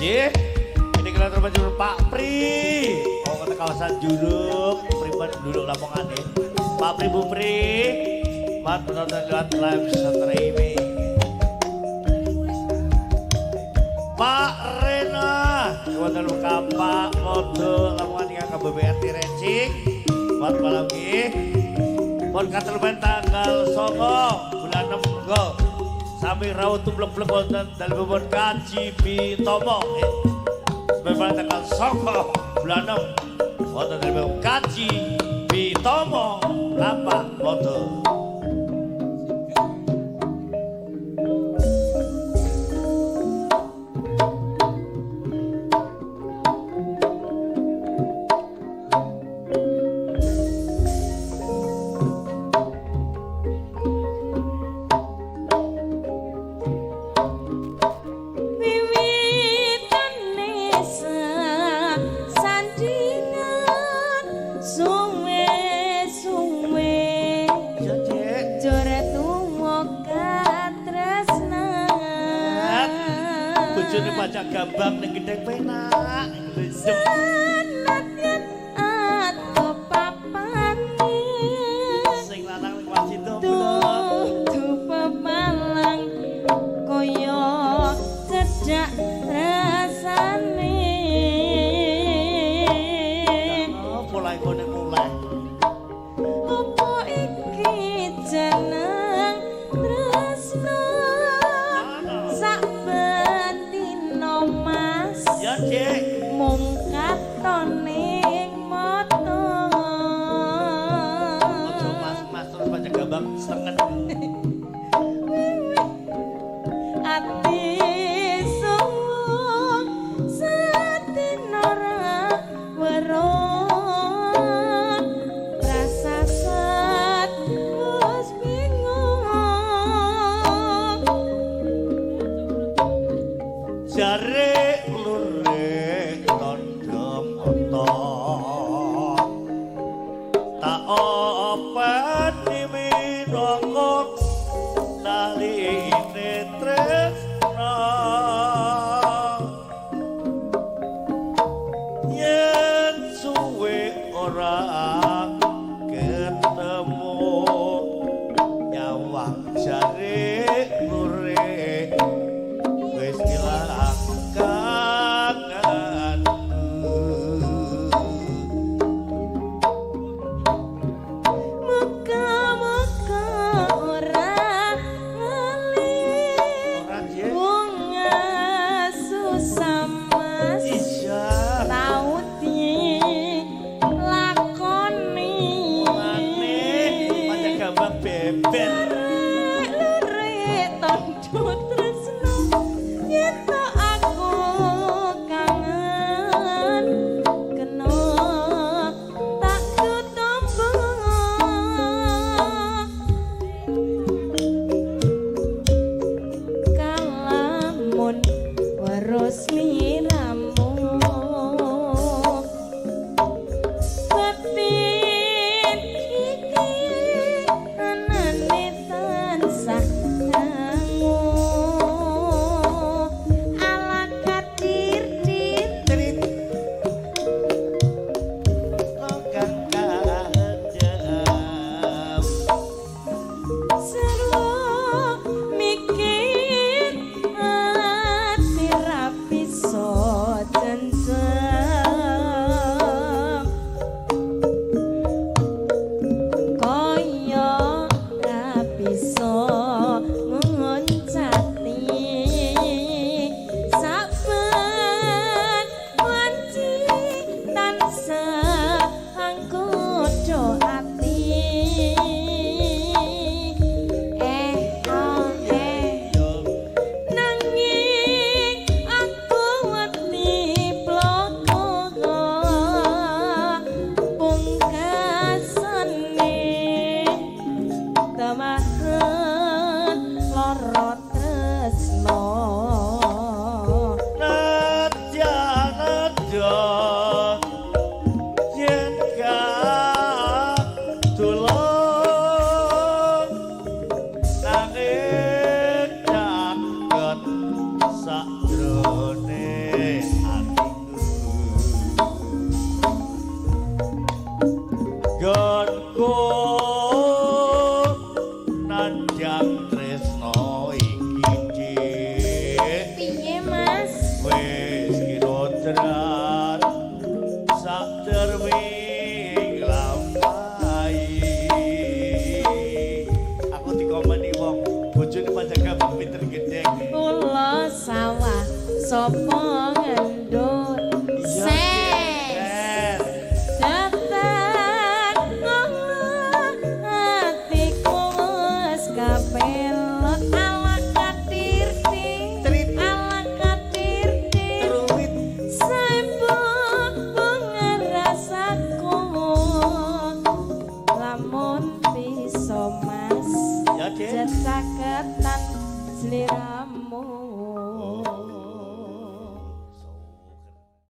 Nggih. Ini kula terima Pak Pri. Oh, kota kawasan Juruk, Priban duduk Lamongan ya. Pak Pri Bu Pri. Mat penonton lewat live streaming. Pak Rena, wonten Kapak Modo Lamongan ingkang KBBRT Recing. Mat malam nggih. Pun katelumen tanggal 9 bulan 6 go. Sami rawuh tumblek-blek wonten dalemipun Kaji Bitomo. Sampai tanggal 9 bulan 6 wonten dalemipun Kaji Bitomo Kapak Modo. Wiwitane sandingan suwe-suwe Ya, Cek. jore tuwa katresnan. Bojone pajak gambang ning gedhek penak. Senadyan atuh papane Sing lanang ning masjid domblok. tutu pepalang kaya cedhak rasane. Oh, mulai kone mulai. Opo iki jeneng tresno sak betino Mas Ya, Cek. mung katon ning mata. Ojo mas-mas terus pajak gambang sengen. Ati suwung satina ra weruh rasa sat wis bingung. Jare lure tandha mata. Tak openi minangka taline tresna. Yen suwe ora ketemu nyawang jare lure wis ilang kangenku. Muga-muga ora ngali Ora, Cek. bunga susah Mas Iya. tau dilakoni. Mane pajak gambang beber. Lure tondo tresno yen to aku kangen kena tak tutombo kalamun weruh sliramu batin iki anane tansah ngangu ala kadir dir Cerit. Kang kandham. seru mikir ati ra bisa tentrem kaya ra bisa ngoncati saben wanci tansah anggodha ati. Eh oh eh nanging aku wedi bloko pungkasane temahan lara tresno. Nadya nadya yen kadulung nanging caket sakjroning Jen. Jet saketan sliramu.